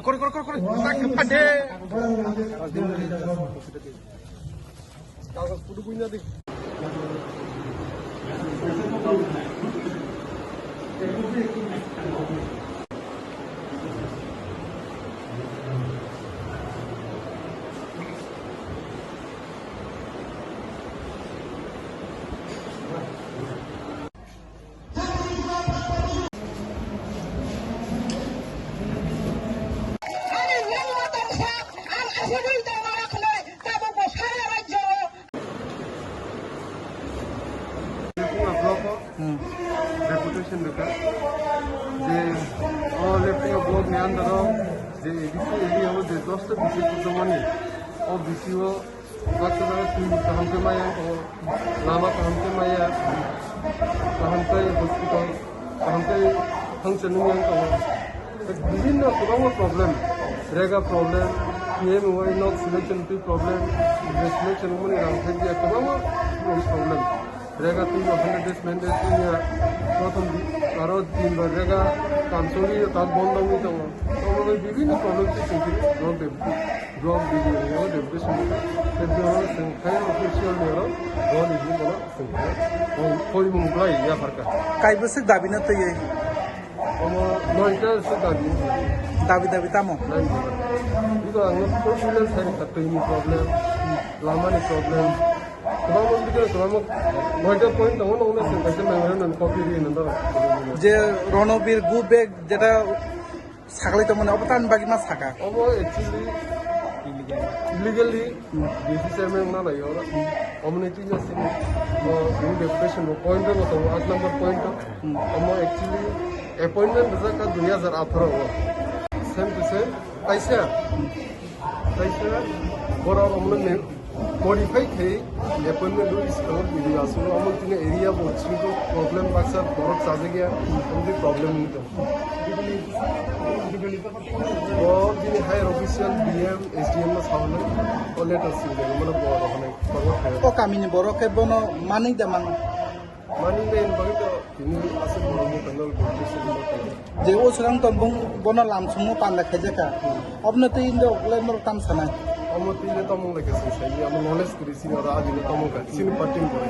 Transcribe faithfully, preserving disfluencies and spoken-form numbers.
Kore, kore, kore, kore. Tak, pade. Kagos kudu punya di. Deputation rwkha je o Lepinga block ni under o je A D C area o je dosta bisi kuchumani o bisi o baksa jaga twi kaham khe maya o lama kaham khe maya kaham khe hospital kaham khe hangsa nung yang tongo. Bibhinno kwbangma problem, rega problem, P M Y nok selection twi problem, selection wngmani rang thai dia kwbangma problem. Rega twi bo hundred days mandate wngya, prothom di-, aro din bar rega kam choli tak bondo wngwi tongo. Omo bai bibhinno problem se tongphuru block deputy, block B D O ni o deputation ni. Tei bini chwng khai official ni oro block ni bono chwng khai. Poimung belai yapharkha. Kaibwswk dabi no twiwi? Omo noita se dabi. Dabi dabi tamo? Nai. Iko ang four wheeler sari kha, twi ni problem, lama ni problem. Kwbangma video kwbangma noita point tongo, nokno chwng kaisa memorandum copy ri nang. Je Ronobir go back jeta saklai tongmani obo tani bagwi ma saka? Obo actually illegally D C chairman wngna lai oro. Omoni twi jasini o deputation bo point o tongo, aat number point o. Omo actually appointment rijak kha dui hajar atharo o. Same to same. Kaisa, kaisa borok omono ne modify khai appointment rwi swkang video aswk omo tini area bo chini problem baksa borok chajak ya, omo twi problem wngwi tongo. Bo bini higher official D M, S D M no sawi o letter swijak mano bo rohornai. O kamini borok khe bono manwi da man? Manwi da bagwi to tini aswk borok bo panel bo twi swijak. Je o swrang tong bong bono lam songmo panda khaijak kha. Obno twi indo ukulai norok tam sanai. Omo twi le tomung lai kha sing sai, omo knowledge kwrwi sini oro adi le tomung kha, sini party ni borok.